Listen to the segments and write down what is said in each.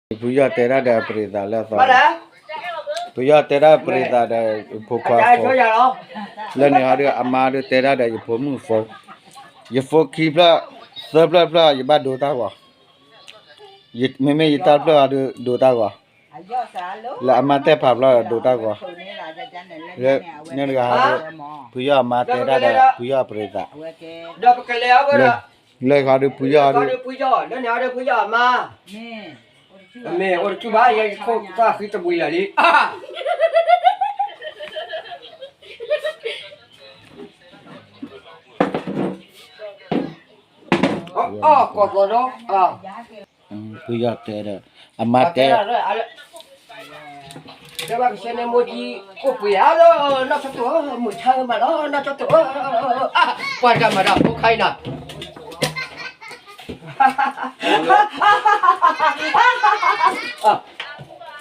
ဖုယီၢ်တဲတၢ်ဒီးပရံသးလၢအသီ, ဖုယီၢ်တဲတၢ်ပရံသးဒီးဖိခွါဖိ, လၢန့ၣ်ဟီဒုး အမါဒုးတဲတၢ်ဒီးယဖိမုၣ်ဖိ, ယဖိခံဖျၢၣ်, သၢဖျၢၣ်တဖျၢၣ် ယဘၣ်ဒိတၢ်ဂီၤ, မ့မ့ၢ်ယတၢ်တဖျၢၣ်ဟီဒုးဒိတၢ်ဂီၤ, လၢအမါတဲဖးဖျီဒိတၢ်ဂီၤ, လၢန့ၣ်တဂၤဟီဒုး ဖုယီၢ်အမါတဲတၢ်ဒီးဖုယီၢ်ပရံသး, ဒီးပကလဲၤအဝဲဒီး လၢဟီဒုးဖုယီၢ်ဟီဒုး ဖုယီၢ် လၢန့ၣ်ဟီဒုးဖုယီၢ်အမါ, မ့ၢ်အိၣ်တကူၣ်ဘၣ် ယဲယခိၣ်သၣ်ဃံတဘှံးလၢာ်လံ, အီၣ်ကီၢ်ကီၢ်ဒီး ဖုယီၢ်တဲဒီး အမါတဲ တဲဘၣ်ကဆှဲန့ၣ် မိၢ်ကံၣ်ကိၣ်ပှ့ၤဧါလၢ နီၢ်ထီၣ်တိၢ်ဧၢ မုၢ်ဆါမးဒီး နီၢ်ထီၣ်တိၢ်ဧၢ, ပှၤတၢ်မၤတၢ်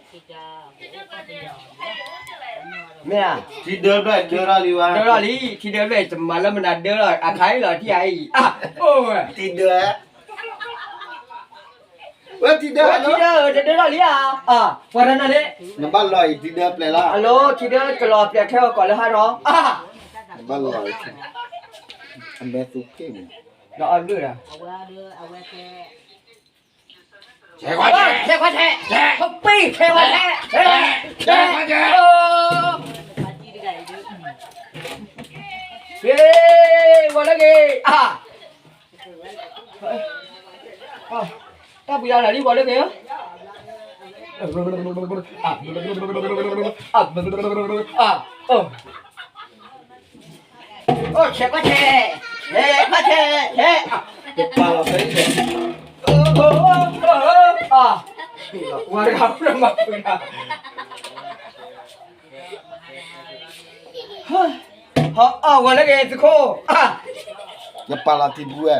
ဖိခါအံၤနီၤ, ထံဒၢလီၤ မ့ၢ်ဧါ, ထံဒၢဘျဲၣ်ဒၢထီၣ်လံဝဲ ဒၢထီၣ်လံ, ထံဒၢဘျဲၣ်တမၤလၢမနုၤဒၢလီၤ အခါအံၤလီၤ ထံအံၤ, အိၣ်ဝဲ, ထံဒၢ ဝဲထံဒၢ ဝဲထံဒၢ တဒၢထီၣ်လံဧါ, ပှၤတနၤလံ, နဘၣ်လီၤအံၤထံဒၢပျဲၢ်လီၤ, အလိၤ ထံဒၢကလီၤပျဲၢ်ခဲအီၤကီးလၢဟါဒီး, နဘၣ်လီၤအံၤ, အမဲာ်သူၣ်က့ၣ်န့ၣ်, ဒီးအဘျုးဒီး ဆဲးခွါဆဲး, ဆဲးခွါဆဲး, ဟိပံၣ် ဆဲးခွါဆဲး, ဆဲးခွါဆဲး, ဟ့ၣ် ဝဲလၢဂ့ၤ အါ, တၢ်ပူၤယၤလၢလံ ဝဲလၢဂ့ၤ, အါ, အိၣ် ဆဲးခွါဆဲး, ဆဲးခွါဆဲး, ဆဲး, တပာ်လီၤဖဲအံၤ, အါ, ဝဲတဂၤ မၤပူၤနၤ ဟီအီၣ်ဝဲလၢဂ့ၤသုးခိၣ်, ယပာ်လီၤတံၢ်ပူၤဝဲ,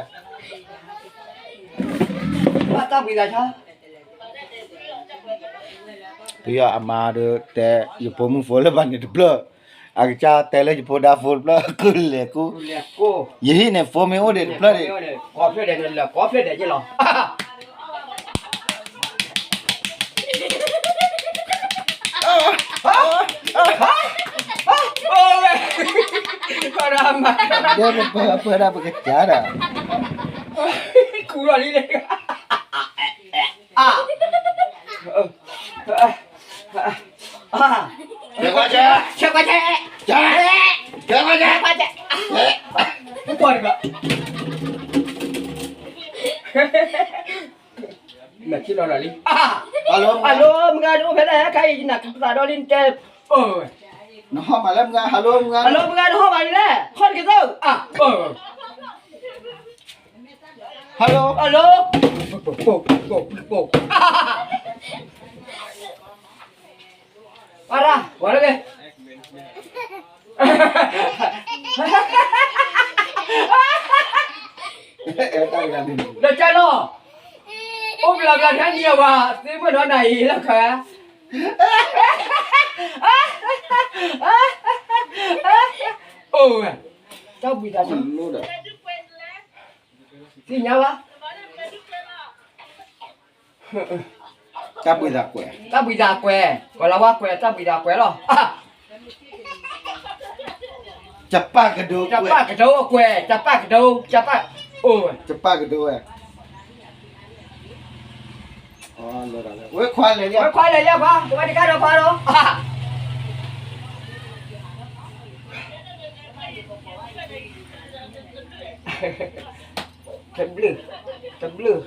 ဘၣ်တၢ်ဘှံးသးဆါ, ပယီၤအမါဒီးတဲ ယဖိမုၣ်ဖိလၢဘၣ်န့ၣ်တဖျၢၣ်, အကစၢ်တဲလၢယဖိဒါဖိတဖျၢၣ် ကလဲၤကူ, ယဟံၣ်န့ၣ် ဖိမ့ၢ်အိၣ်ဒံးတဖျၢၣ်န့ၣ်, ကိးဖျၢၣ်ဒဲးန့ၣ် လၢကိးဖျၢၣ်ဒဲးက့လီၤ. ဒဲပပၢပၢဒၣ်ပကစၢ်ဒၣ်, ကူလီၤလံ, ဆဲးခွါဆဲး, ဆဲးခွါဆဲး, ဆဲးခွါဆဲး, ဆဲးခွါဆဲး, ပှၤတဂၤ နထံၣ်လီၤလီၤလံ, အလိၤ မုၢ်ဂၤဒိၣ်ဖဲလဲၣ် ခဲအံၤနၤကသးဒီးလံနတဲ, နဟီၣ်မးလၢမုၢ်ဂၤ ဟလိၤ မုၢ်ဂၤ, အလိၤ မုၢ်ဂၤနဟီၣ်မးလံလဲၣ် ဟီၣ်တက့ၢ်သိး, ဟလိၤ ဟလိၤ, ပှၤရၣ် ဝဲလၢဂ့ၤ လၢကၢ်လီၤ, အိၣ်ဘျီဘျီဖဲနံၤအဝၤ သ့မ့ၢ်ဒီးနၤအံၤလၢခါ, အိၣ်ဝဲ, တၢ်ဘှံးသးဆါ, သ့ၣ်ညါဘၣ် တၢ်ဘှံးသးကွဲး, တၢ်ဘှံးသးကွဲး, ကီၤလၤဝါကွဲး တၢ်ဘှံးသးကွဲးလီၤ. ကပၣ်ကဒိကွဲး, ကပၣ်ကဒိကွဲး, ကပၣ်ကဒိ, ကပၣ်, အိၣ်ဝဲ, ကပၣ်ကဒိဝဲ, ဝဲခွါလဲၤလံ, ဝဲခွါလဲၤလံခွါ, ဝဲတကါဒီးခွါလီၤ. တဘျုး, တဘျုး,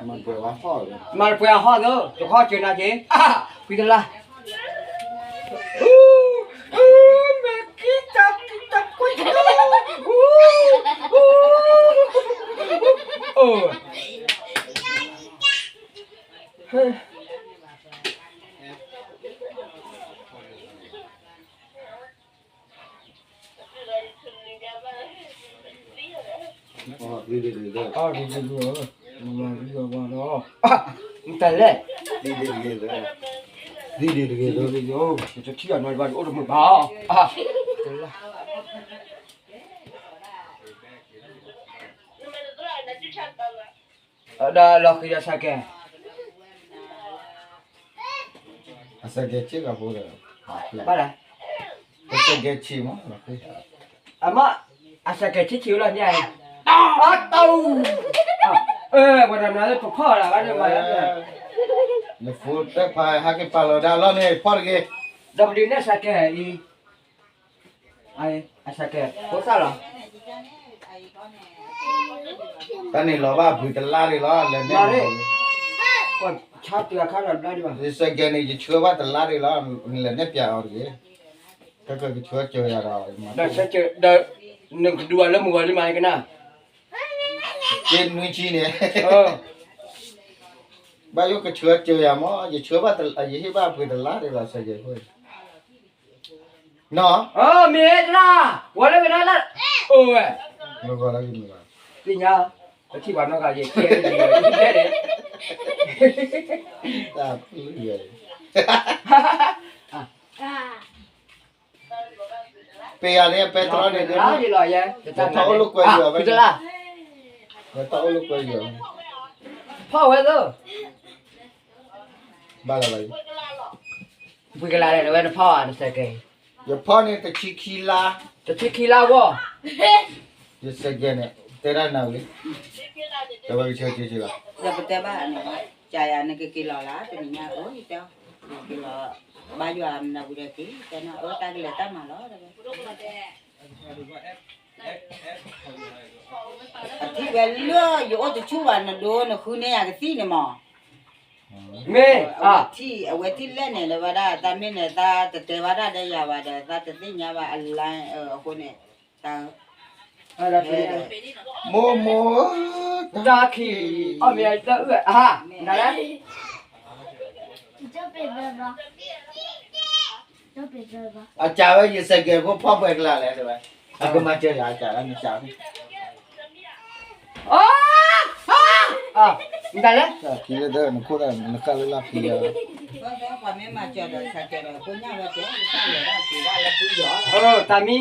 မၤပှဲၤအဟီၣ်သၢ, တဟီၣ်စၢၤနၤက့ၤ, ဖံတလါ, မဲာ်ကံတၢ်ကံတၢ်ကွံ, အိၣ်, တလဲၣ်, သံဒံးတဂ့ၤ, ယတထံၣ်အနီၢ်ဘၣ် ယအိၣ်တမုာ်ဘၣ်, ဒီးလီၤဃံၤဒီးစဲးကဲး, အစဲးကဲးဆ့ကဖိဒီး, ဘၣ်လဲၣ်, အစဲးကဲးဆ့မး, အမ့ၢ် အစဲးကဲးဆ့ဆ့ဝဲလီၤမ့ၢ်, အတၢ်အူ, ပှၤတနီၤလၢပဖီၣ်လီၤဘၣ်ဒီးမၤလၢ, နဖိတဲဖး ဟဲက့ၤပာ်လီၤဒၣ်လီၤန့ၣ် ဖီၣ်တဂ့ၤ, ဒီးပဒုးနဲၣ်စဲးကဲးအံၤ အစဲးကဲး ဖိသၣ်လီၤ, တၢ်န့ၣ်လီၤဘၣ်ဘှံးတလါဒံးလီၤ လဲၤနဲၣ်, ဆါတုၤအခါဒီးဘျါဒံးဘၣ်, ယစဲးကဲးန့ၣ် ယဆှၢဘၣ်တလါဒံးလီၤ, လဲၤနဲၣ်ပျးအီၤတဂ့ၤ, ကကဆှၢစၢၤယၤဒီး, ဒီးနကဒုးအီၤလၢမုၢ်ဂီၤလံမးကနၣ်, က့နွံဆံန့ၣ်, ဘၣ်ယိၣ်ကဆှၢစၢၤယၤမး ယဆှၢဘၣ် ယဟ့ၣ်ဘၣ်အပှ့ၤတလါဒံးလီၤ စဲးကဲးဖိ, နီၢ်, မ့ၢ်တလါ, ဂီၤလၢဂ့ၤနီၢ်လၢ, အိၣ်ဝဲ, မ့ၢ်ဂီၤလၢဂ့ၤမ့ၢ်ဂီၤ, သ့ၣ်ညါ, ပထံၣ်ပှၤနီၢ်ဂၤယဲၢ်ကဲ, တၢ်ဖုယဲၢ် ပယၤန့ၣ် ပဲတြီန့ၣ်, ယထီၣ်အိၣ်လိာ်ကွဲယွၤ, ယထီၣ်အိၣ်လိာ်ကွဲယွၤ, ဖီၣ်ဝဲသၢ, ဘၣ်လၢၤဘၣ်, ပှ့ၤကလါလဲၣ် ဝဲနဖီၣ်ဧါ နစဲးကဲး, ယဖီၣ်န့ၣ်တဆံခံလါ, တဆံခံလါဂီၢ်, ယစဲးကဲးန့ၣ် တဲဒၣ်နၤဝံၤလံ, တဝဲကဆၢက့ၤလီၤ, ဒီးပတဲဘၣ်န့ၣ်, ကယၤနကက့ၤလီၤလၢတနံၤညါ, အၢ ယတဲ, က့ၤလီၤ, ဘါယွၤမနၤဝံၤဒီးက့ၤ, တဲနၤအၢ တၢ်ကလဲၤတၢ်မၤလီၤ, အထံၣ်ဝဲလၢယအိၣ်တဆူၣ်ဘၣ် နဒိနဃုန့ၢ်ယၤကသံၣ်န့ၣ်မး, မ့ၢ်, အဝဲထံၣ်လဲၣ်န့ၣ် လၢဝဲဒၣ် တၢ်မ့ၢ်န့ၣ် တၢ်တတဲဘၣ်တၢ်ဒီးယၤဘၣ်ဒီး တၢ်တသ့ၣ်ညါဘၣ်အလါ, အဃိန့ၣ်, တၢ်, မိၢ်မိၢ်, တၢ်ခံ, အီၣ်မ့ၢ်တၢ်အုၣ်, နလဲၣ် အစံးဝဲ ယစဲးကဲးဖိဖီၣ်ပှဲၤကလါလဲၣ် တဲဝဲ, အကမၤစၢၤယၤ အစံးဝဲ နစံး, နတၢ်လဲၣ်, ခံလၢတၢ် နခိၣ်တၢ် နဃၣ်လၢလၢခံယၤ, တၢ်မ့ၢ်, တၢ်မံ,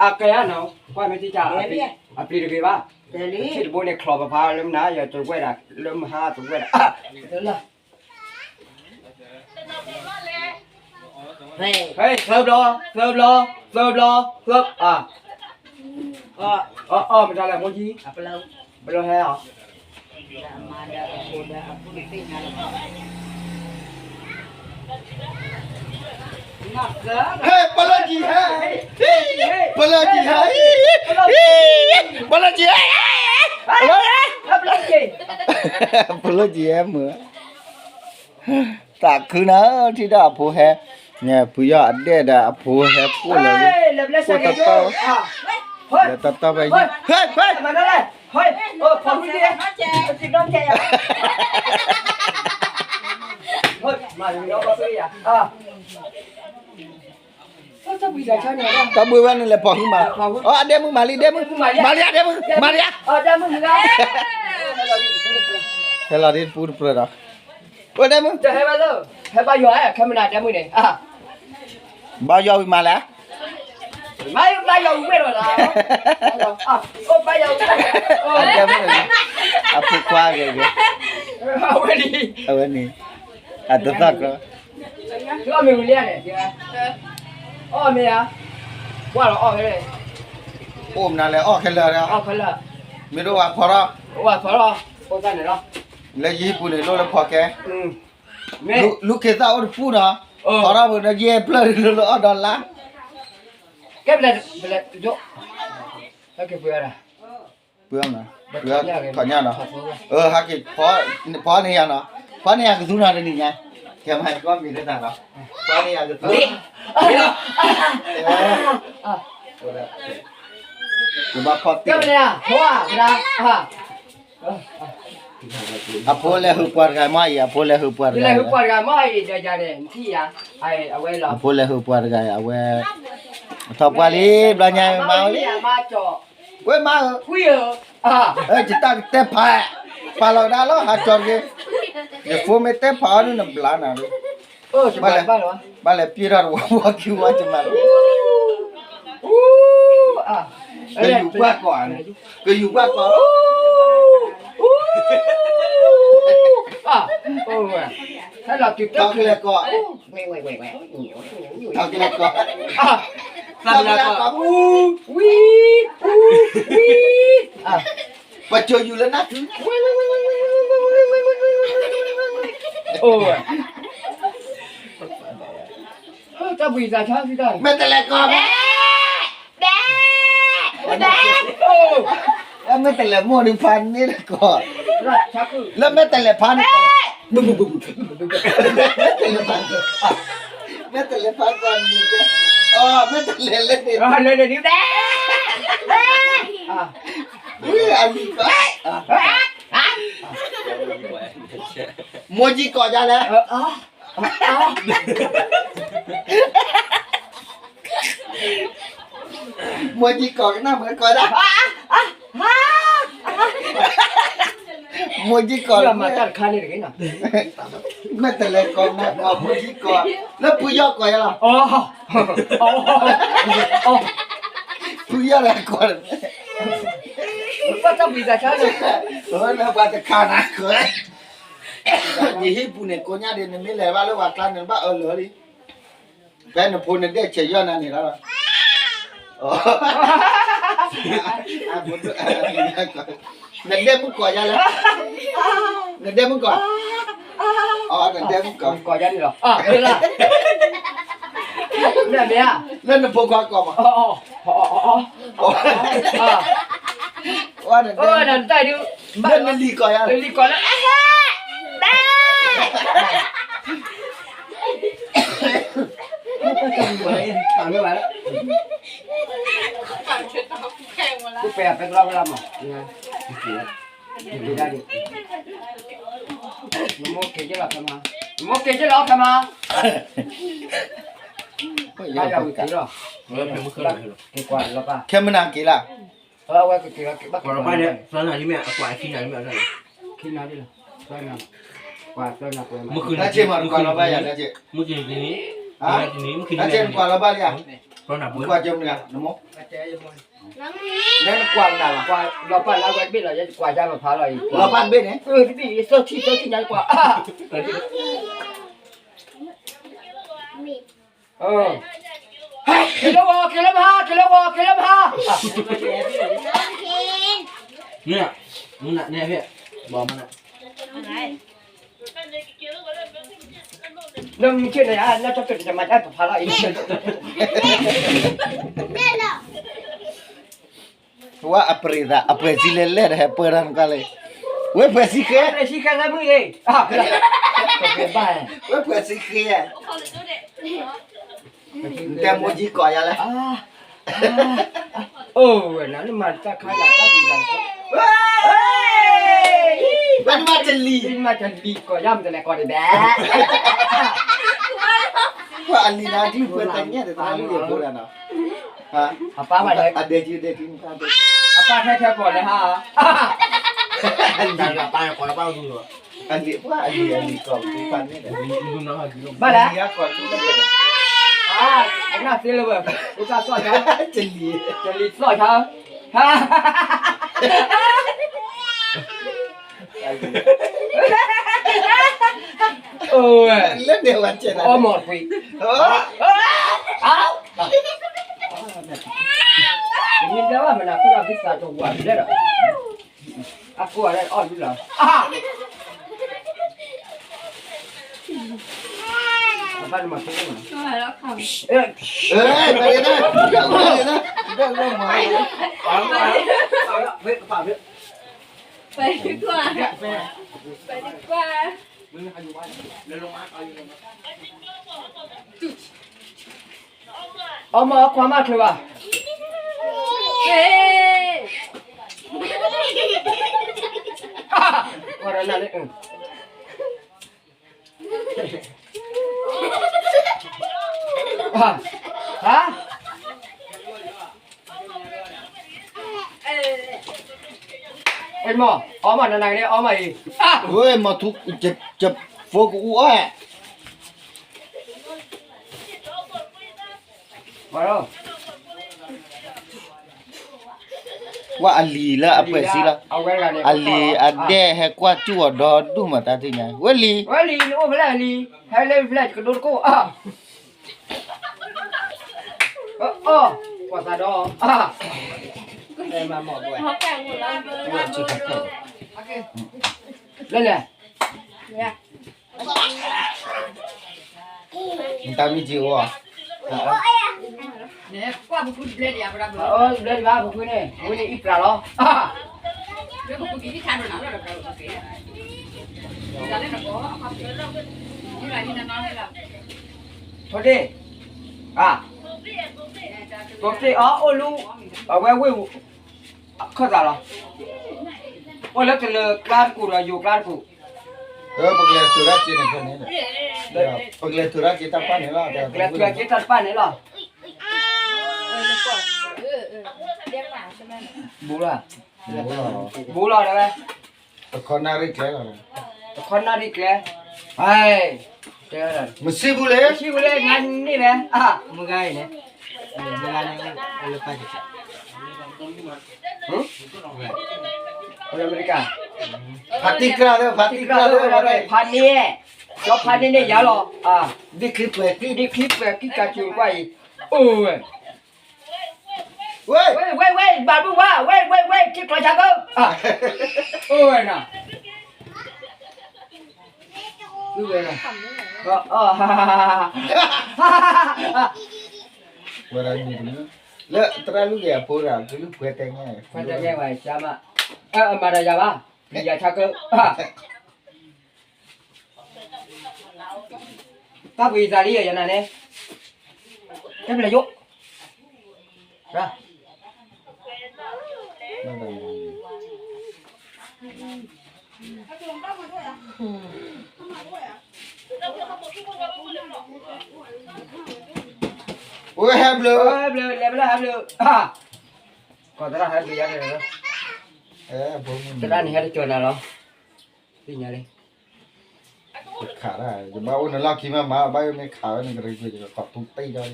အကဲအနီၤ ကွၢ်မ့ၢ်တံၢ်တၢ်, အပျံၤတဂ့ၤဘၣ်, ထံၣ်တဘိန့ၣ် ချီၣ်ပဖးလၢမနုၤ ယတဝဲဒၣ် လၢမဟါတဝဲဒၣ်, ဟဲ, သၢဘျီ, သၢဘျီ, သၢဘျီ, သၢ, အ, အ, အ, မတၤလဲၣ် မိၢ်ကံ, ဘျီဟဲအီၤ, ဟဲ, ပလီၢ်ကံဟဲ, ပလီၢ်ကံဟဲ, ပလီၢ်ကံဟဲ, ပလီၢ်ကံဟဲမုာ် သးခုနၤ ထံၣ်ဒၣ်အဖိဟဲ, ဖုယီၢ်အဒဲၣ်ဒီးအဖိဟဲပိၢ်လၢၤ, ပိၢ်တတီၢ်, လၢတတီၢ်ဖဲယံၤ, ဟဲ, ဟဲ, တၢ်ဘှံးဝဲန့ၣ်လဲၤဖီၣ်ဟုမး, အဒဲမုၣ်မၤလံ ဒဲမုၣ်, မၤလံ အဒဲမုၣ်, မၤလံဧါ, ဟဲလီၤဒ်ပူတပြၢၤဒီး, အိၣ်ဒဲမုၣ်, ဟဲဘါယွၤဝံၤမၤလဲၣ်, ဘါယွၤဝံၤဝဲဒီး, အဖိခွါဂ့ၤဂ့ၤ, အဝဲန့ၣ်, အတသီၣ်ကီ, အီၣ်မ့ၢ်ဝံၤလံန့ၣ်, အီၣ်မ့ၢ်ဧါ, ကွၢ်လီၤအီၣ်ခဲလၢာ်, အိၣ်မနုၤလဲၣ် အီၣ်ခဲလၢာ်, မ့ၢ်တအိၣ်ဝဲဖီထီၣ်, လၢယဟံၣ်ပူၤန့ၣ် လိၣ်လၢဖီကဲ, လူၤခ့သၣ်အိၣ်တပူၤနီၤ, ဖီထီၣ်ပူၤဒီးယဲၢ်ဖျၢၣ်လၢလၢအီၣ်ဒီးလါ, ကဲ, ပှ့ၤအီၤ, ထီၣ်ညၣ်နီၤ, ဟဲက့ၤ, ဖီန့ၢ်ယၤနီၤ, ဖီန့ၢ်ယၤကသူနီၤတနံၤညါ, ကဲမၤကီၢ်မံၤလၢတၢ်နီၤ, ဖီန့ၢ်ယၤကသူ, ကဘၣ်ဖီတ့ၢ်, အဖိလဲၤဟုးပှၤတဂၤမ့ၢ်အံၤ, အဖိလဲၤဟုးပှၤတဂၤ, အဖိလဲၤဟုးပှၤတဂၤအံၤ, အဝဲ, အဖိလဲၤဟုးပှၤတဂၤအံၤ, အဝဲ, ထီၣ်ပှၢ်လံ, ဘျီညါမၤဝဲလံ, ဝဲမၤဧၢ, ယတၢ်ကတဲဖး, ပာ်လီၤကဒါလီၤ ဟးကၠီတဂ့ၤ, ယဖိမ့ၢ်တဲဖးအီၤဒ်နဘျါနၤလံ, ဘၣ်လဲၣ်, ဘၣ်လဲၣ်ပျဲၢ်ထီၣ်တဝီဝီခံဝီကမၤလီၤ, ကယူၤပှၢ်ကီးန့ၣ်, ကယူၤပှၢ်ကီး, ထီၣ်ကလဲၤကီး, ထီၣ်ကလဲၤကီး, ထီၣ်ကလဲၤကီး, ဝံ, ဝံ, ပစိာ်ယူၤလၢနၢ်, တၢ်ဘှံးသးဆါ, မ့ၢ်တလဲၤကီးဘဲ, ဘဲ, မ့ၢ်တလဲၤမိၢ်ဒုးဖးန့ၢ်ကီး, လၢမ့ၢ်တလဲၤဖးန့ၢ်ကီး, မ့ၢ်တလဲၤဖးန့ၢ်ကီး, မ့ၢ်တလဲၤလၢန့ၣ်, လၢန့ၣ်ဒုး, အလံၤကီး, မိၢ်ကံကီးဒ်လဲၣ် မိၢ်ကံကီးကနၣ်မ့ၢ်ကီးဒၣ်, မိၢ်ကံကီး, မ့ၢ်တလဲၤကီးနၢ်ကီး မိၢ်ကံကီး, လၢဖုယီၢ်ကီးယါလီၤ, ဖုယီၢ်လၢကီး, ပှၤတဘှံးသးဆါလၢ, လၢပှၤတခါနၤကီး, ယဟံၣ်ပူၤန့ၣ် ကိးညါဒ် နမ့ၢ်လဲၤဘၣ်လၢပှၤကျါန့ၣ် နဘၣ်အၢၣ်လီၤလံ, ဖဲနဖိနဒဲၣ်ဆဲးယီၢ်နၤန့ၣ်လီၤ, နဒဲၣ်မုၣ်ကီးယါလဲၣ်, နဒဲၣ်မုၣ်ကီး, နဒဲၣ်မုၣ်ကီး, လၢနဖိခွါကီးမး, နလံၤကီးယါလဲၣ်, နမိၢ်က့ၤလီၤဖဲမး, နမိၢ်က့ၤလီၤဖဲမး, ခဲမုၢ်နၤက့ၤလၢ, အဝဲက့ၤလီၤ, ကွၢ်လီၤဘၣ်န့ၣ် သၢနၤလံမ့ၢ် အကွၢ်ခံနၤလံမ့ၢ်, ခံနၤလံလီၤ, သၢနၤ, ကွၢ်သၢနၤ, မုၢ်က့ၤန့ၣ်, မုၢ်က့ၤန့ၣ်, မုၢ်က့ၤန့ၣ်, ကွၢ်လီၤဘၣ်လံဧါ, ကွၢ်ကၢမနုၤ, နမိၢ်, နကွၢ်နၤလီၤ, ကွၢ်လီၤဘၣ်လၢအဝဲတဘ့ၣ်လီၤ, ယကွၢ်ယါမဖးလီၤအံၤ, လီၤဘၣ်တဘ့ၣ်န့ၣ်, သၢထံၣ်သၢထံၣ်ညါကွၢ် က့ၤလၢဝီၤ က့ၤလၢမဟါ က့ၤလၢဝီၤ က့ၤလၢမဟါ, န့ၣ်, န့ၣ်ဖဲ, ဘီမနုၤ, နမုၢ်ဆ့ၣ်န့ၣ် နတၢ်ကတၢၢ်တမၤတၢ်ပဖးလီၤအံၤ ဝဲအပရံသး အပှဲၤစံလဲၣ်လဲၣ်ဒီး ဟဲပၢတၢ်နကၢ်လၢ, ဝဲပှဲၤစံဃဲ, ဝဲပှဲၤစံဃဲ, နတဲမိၢ်ကံကီးယါလဲၣ်, အိၣ်ဝဲနၤ နမၤတၢ်ခါလၢတၢ်ဘံၤတၢ်ဘၣ်, နမၤတလံၤ, နမၤတလံၤကီးယါ မတလဲၤကီးဒံးဘၣ်, ပှၤအလံၤနၤဒ်ပှၤတညဲၣ်တသးလၢယဖိလၢနီၤ, အပၢ်ဘၣ်လဲၣ်, အဒဲကံဒဲကံ, အပၢ်ထဲထဲကီးလၢဟါ, အလံၤပၢ်ကီးလၢပၢ်သူလီၤ, အလံၤပှၤအလံၤအလံၤကီးပှၤန့ၣ်, ဘၣ်လဲၣ်, ကနၣ်သ့လၢဝဲ, အိၣ်တၢ်သီၣ်ညါ, တလံၤ, တလံၤသီၣ်ညါ, အိၣ်ဝဲ, လၢန့ၣ်ဝဲကဲ, အီမီၢ်ကွံာ်, မ့ၢ်ဒၣ်ဝဲမနၤခိၣ်ဒီး ဘုသးတဝးလဲၣ်ဒီး, အကိးအီၣ်ဒုလီၤ, အဘၣ်နမၤခိၣ်, ပကွၢ်, ပကွၢ်, အီမီၢ်အခွါမးချုးဘၣ်, ကွၢ်ဒီးနၤလၢ, ဟါ, အီမီၢ်, အီမီၢ်နၤနၤကန့ၣ် အီမီၢ်အံၤ, ဝဲမၤထူ, ဖိကအူအီၣ်, ဝဲလီၤ, ဝဲအလံၤလၢအပှဲၤစံလီၤ, အလံၤအဒဲဟဲကွၢ်စူၣ်အီၤဒီဒူၣ်မးတၢ်ထံၣ်ညါ, ဝဲလံၤ, ဝဲလံၤ နအိၣ်ဖဲလဲၣ်လံၤ, ဟဲလၢဖဲလဲၣ် ကဒိတကိၣ်, အီၣ်, ပှၤသးဒီး, လၢလဲၣ် နတၢ်မံၤက့ၤအိၣ်ဧါ, ဘျဲၣ်ဒံးဘၣ် ပူၤကွံာ်န့ၣ် ဝဲန့ၣ်အံၣ်ပြးလီၤ, ထိၣ်တ့ၢ်, အ, ထိၣ်တ့ၢ်အီၤအိၣ်လူ, အဝဲဝ့ၢ် ခၢၣ်သးလီၤ, အိၣ်လၢကလၢၤကျါတကူၣ်ဒီးယိၤကျါတကူၣ်, ပကလဲၤထုးတၢ်က့ၤန့ၣ်ဖဲန့ၣ်, ပကလဲၤထုးတၢ်က့ၤတၢ်တဖၣ်န့ၣ်လီၤ, ကလဲၤထုးက့ၤတၢ်တဖၣ်န့ၣ်လီၤ, ဘူးလီၤ, ဘူးလီၤတဲဝဲ, တခီနၣ်ရံၣ်ကျဲလီၤ, တခီနၣ်ရံၣ်ကျဲ, ဟဲ, တဲဝဲ, မစံဘူးလဲၣ်, မစံဘူးလဲၣ် ငါန့ၢ်လဲၣ်, မုၢ်ဂၤအံၤန့ၣ်, မုၢ်ဂၤန့ၣ်, လၢပၢ်ကဆၢ, အမဲရကၤ, ဖါတံၢ်ကြၢးလၢ ဖါတံၢ်ကြၢးလၢ ဖါန့ၢ်, ဒီးဖါန့ၢ်န့ၣ်ယၤလီၤ, ဒ့ၣ်ချံပှဲၤကံၢ်, ဒ့ၣ်ချံပှဲၤကံၢ်ကၢ်စူၤကွၢ်အံၤ, အိၣ်ဝဲ ဝဲ, ဝဲ, ဝဲ, ဝဲ, ဘၣ်ဒူဝါ, ဝဲ, ဝဲ, ဝဲ, ထံကျိဆါကၢ, အိၣ်ဝဲနီၤ, ဝဲ, ဝဲ, ဝဲဒၣ်န့ၣ်, လၢသရၣ်လုၢ်ဂ့ၤအဖိဒၣ် ကလုၢ်ပှဲၤတဲညါ, ပှဲၤတဲညါဝဲ, မၤဒီးယၤဘၣ်, ယၤဆါကၢ တၢ်ပှ့ၤသးလံယနၤန့ၣ်, တဘျီယိၣ်, အိၣ်ဟဲဘျုး, ဟဲဘျုး, လဲၤဘျုး, ဟဲဘျုး, ကီၢ်သရၣ်ဟဲဘျုးယၤန့ၣ်, သရၣ်န့ၣ်ဟဲတကၢၤနၤလီၤ, သ့ၣ်ညါလံ ခးဒၣ်, ယဘၣ်အိၣ်နလီၢ်ခံမးမး ဘၣ်ယိၣ်မ့ၢ်ခးဝဲန့ၣ် ကရံၣ်ကွံာ်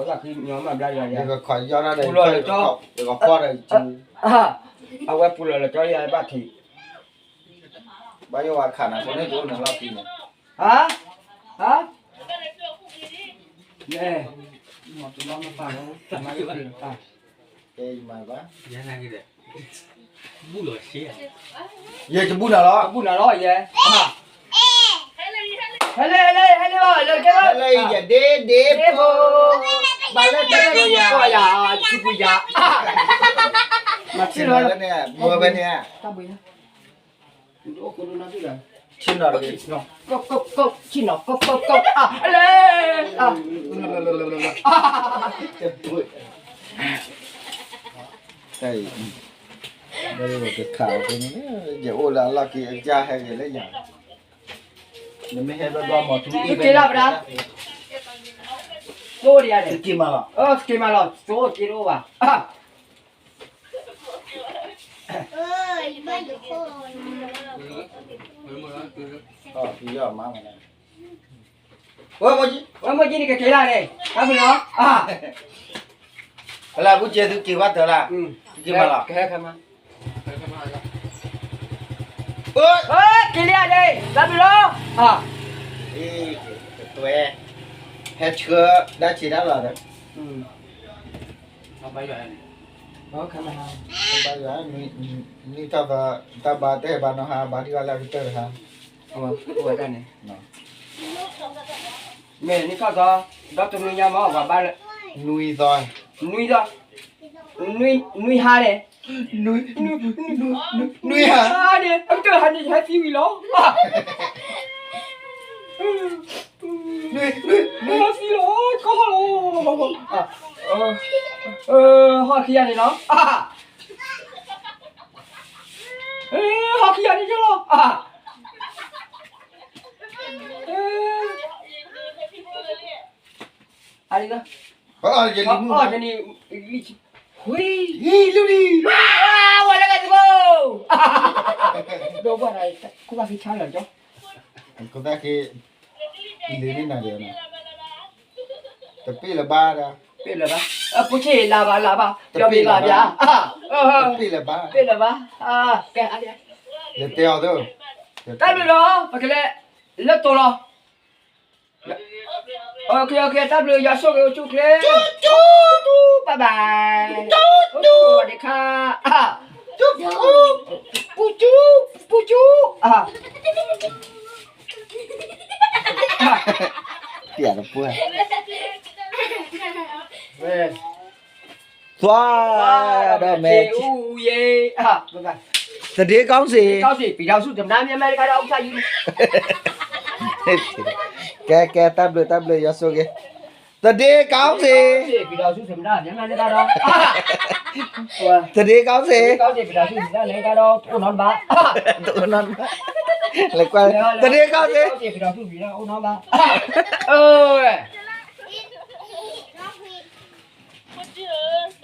ယကခီၣ်တူၢ်တံၢ်ဒီး, ယကခီယီၢ်ဒီး, ယကကွၢ်ဒီး, အဝဲပူၤလီၤလၢကၠီယၤဘၣ်ထံး, ဘၣ်ယိၣ်ဝဲခးနၤဖိန့ၣ် ယအိၣ်နလီၢ်ခံန့ၣ်, ဟါ, ဟါ, မ့ၢ်, မၤတဘၣ်မၤပာ်လီၤ, မၤယိၣ်တဘၣ် ယတဘူၣ်နၤလီၤ, ဘူၣ်နၤလီၤယဲ, ဟဲလၢ, ဟဲလၢ, ဟဲလၢ, ဟဲလၢ, ဟဲလၢ, ဟဲလၢ, ယဒ့ဒ့ဖိ, ဘၣ်လၢတၢ်ကီယၤ, ဆူပူၤယၤ, မၤဆ့ၣ်နီၤလၢန့ၣ်, မၤဝဲန့ၣ်, ဆ့ၣ်နီၤတဂ့ၤ, ဆ့ၣ်နီၤ, ကိးကိးကိး, ဆ့ၣ်နီၤ, ကိးကိးကိး, အလဲ, တၢ်အံၤ, တခးအီၤန့ၣ်, ယအိၣ်လၢအလီၢ်ခံအကစၢ်ဟဲက့ၤလၢယၤ, နမ့ၢ်ဟဲဘျီဘျီမၤထူအံၤ, က့ၤလီၤပဒၣ်, က့ၤမးလီၤ, က့ၤမးလီၤ, က့ၤတအိၣ်ဘၣ်, ဝဲမိၢ်ကံ, ဝဲမိၢ်ကံန့ၣ်ကက့ၤလၢန့ၣ်, တၢ်မုၢ်လီၤ, အလၢဘူးကဲသုက့ၤဘၣ်တၢ်လၢ, က့ၤမးလီၤ, ကဟဲခဲမး, က့ၤလၢန့ၣ်, တၢ်မုၢ်လီၤ, ကတွဲ, ဟဲဆှၢဒၣ်ဆံးတၢ်လီၤဒီး, ဘါယွၤ, နံၣ်ထီၣ်သီ, တၢ်ဘါတဲဘါနီၤဟါ, ဘါဒံးဘၣ်လၢအကတၢၢ်တဟါ, မ့ၢ်နံၣ်ထီၣ်သီ, ဒီတနွံညါမ့ၢ်ပှၤဘါလၢ, နွံသီ, နွံသီ, နွံဟါန့ၣ်, နွံဟါန့ၣ် အကတၢၢ်ဟါန့ၣ် ယဟဲသံဝံၤလီၤ, နွံ, နွံ, နွံ, ဟဲသံလီၤ, ကီၢ်လီၤ, ဟီၣ်ခံဂၤန့ၣ်လီၤ, ဟီၣ်ခံဂၤန့ၣ်ယလီၤ, အလံ, အီၣ်တနံၤ, ဝံၤ, ဝဲလၢဂၤတဘိ, ဒီးဘၣ်, ခိၣ်ဘၣ်က့ၤဆါလီၤကၠီ, ခိၣ်ဘၣ်က့ၤ, လံၤန့ၣ်နၤဒီး, တပ့ၢ်လၢၤဘၣ်ဒီး ပ့ၢ်လၢၤဘၣ်, အပူၤဆ့ၣ်လၢ်ဘၣ်လၢ်ဘၣ်, ပျီမ့ၢ်ဘၣ်ဘၣ်, ပ့ၢ်လၢၤဘၣ်, ပ့ၢ်လၢၤဘၣ်, ကဲ, တၢ်ဘျုးလီၤ, ပကလဲၤ, လၢတိၤလီၤ, တၢ်ဘျုး ယွၤဆိၣ်ဂ့ၤအိၣ်ဆူၣ်ချ့, တူတူ, bye bye, တူတူ, စဝၤဒံခါ, တူတူ, ပူၤကၠူ, ပူၤကၠူ, ပျဲတပှၢ်, သွါ, ဒီးမဲ, သဒ့ကီစ့ၢ်, ကီစ့ၢ်, ပံၤထီၣ်ဆူၣ်တမနါမ့ၢ်မဲတခါဒီး ဥက္ကဋ္ဌယု, ကဲကဲ တၢ်ဘျုးတၢ်ဘျုး ယွၤဆိၣ်ဂ့ၤ, သဒ့ကီစ့ၢ်, ပံၤထီၣ်ဆူၣ်တမနါမ့ၢ်မဲတခါဒီး, သဒ့ကီစ့ၢ်, ပံၤထီၣ်ဆူၣ်တမနါမ့ၢ်တခါဒီး အိၣ်နီတဘၣ်, တအိၣ်နီတဘၣ်, လဲၤကွၢ်, သဒ့ကီစ့ၢ်, ပံၤထီၣ်ဆူၣ်တမနါ အိၣ်နီတဘၣ်, အၢ မိၢ်,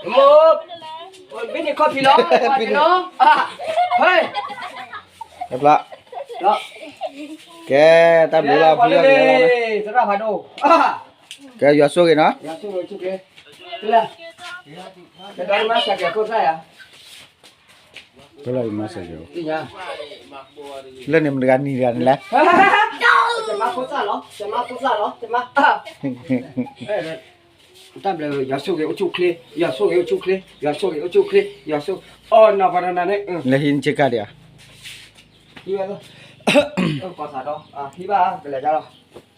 မ့ၢ်န့ၣ်ခီဖံးလီၤ, ဖံးလီၤ, ဟဲ, ကဲ, တၢ်ဘျုးလီၤ, ဖံလီၤ, သရၣ်ဖးဒိၣ်, ကဲ ယွၤဆိၣ်ဂ့ၤနီၤ, ယွၤဆိၣ်ဂ့ၤ, ကဲ, ကဲ, မၤစၢၤကဲခိၣ်သၣ်ယၤ, မၤစၢၤကဲ, လၢန့ၣ်မတဂၤနံၤတဂၤန့ၣ်လဲၣ်, ကမၤခိၣ်သၣ်လီၤ, ကမၤခိၣ်သၣ်လီၤ, ကမၤ တၢ်ဘျုး ယွၤဆိၣ်ဂ့ၤအိၣ်ဆူၣ်ချ့, ယွၤဆိၣ်ဂ့ၤအိၣ်ဆူၣ်ချ့, ယွၤဆိၣ်ဂ့ၤအိၣ်ဆူၣ်ချ့, ယွၤဆိၣ်, အီၣ်နီၢ်ပှၤတနၤန့ၣ်, လၢဟံးန့ၢ်က့ၤကါဒံးဧါ, ဟံးဝဲလီၤ, ကီၢ်သးဒီး, ဟံးဘၣ် ကလဲၤကါလီၤ,